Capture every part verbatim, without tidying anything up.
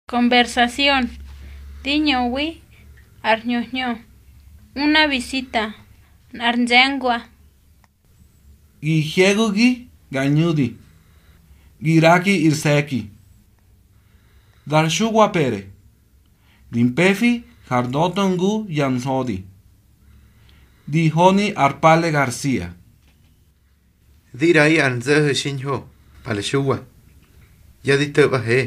Conversación. Di ñöwi ar hñö hñö. Una visita. Nꞌar nze̱ngwa. Gi hyegu̱gi ga ñudi. Gi ꞌraki ir se̱ki. Dar Xuwa Pere. Di mpefi har dötö ngu ya nzödi. Di honi ar Pale Garcia. Di ꞌraꞌi ar nzo̱ho̱ xiñho, Pale Xuwa. Ya di to̱ꞌbahe.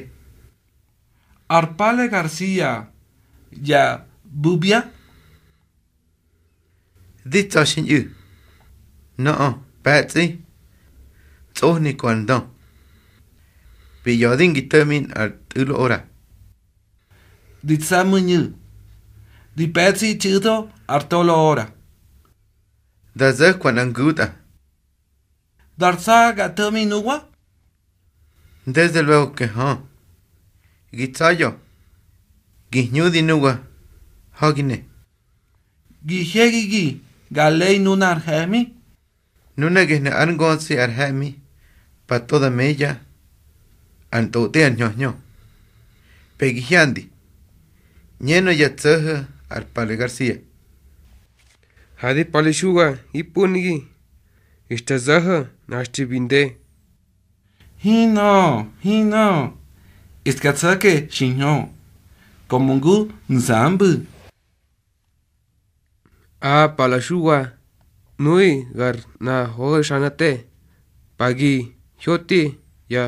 Ar Pale Garcia ya bubia. Di tsa̱ xiñꞌu̱. Nöꞌö pe̱tsꞌi, tsꞌohni ku ar ndö. Bi ꞌya̱di ngi to̱ꞌmi nꞌar tꞌu̱lo ora. Di tsa̱ mu̱ñu̱. Di pe̱tsꞌi txu̱tho ar tolo ora. Da zo̱kwa nꞌa ngutꞌa. Dar tsa̱ ga to̱ꞌmi nuwa? Ndeze luego ke hö. Gi tsa̱ya̱. Gi hñudi nuwa ha̱gi ne. Gi hyegigi ga lei nunár he̱ꞌmi. Nuna gehnu̱ ár ngötsꞌi ar he̱ꞌmi, pa to da meya, ar ntꞌotꞌi ar hñö hñö. Pe gi hyandi. ꞌÑenö ya tso̱ho̱ ar Pale Garcia. Ha di Pale Xuwa gi punigi, xta zo̱ho̱ nꞌaxtri bi nde. Hinꞌö, hinꞌö, xka tso̱ke xiñho, komo ngu nzambu̱. A Pale Xuwa, nuꞌu̱ gar nꞌa hogaxana te, pa gi hyoti ya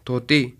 thotꞌi.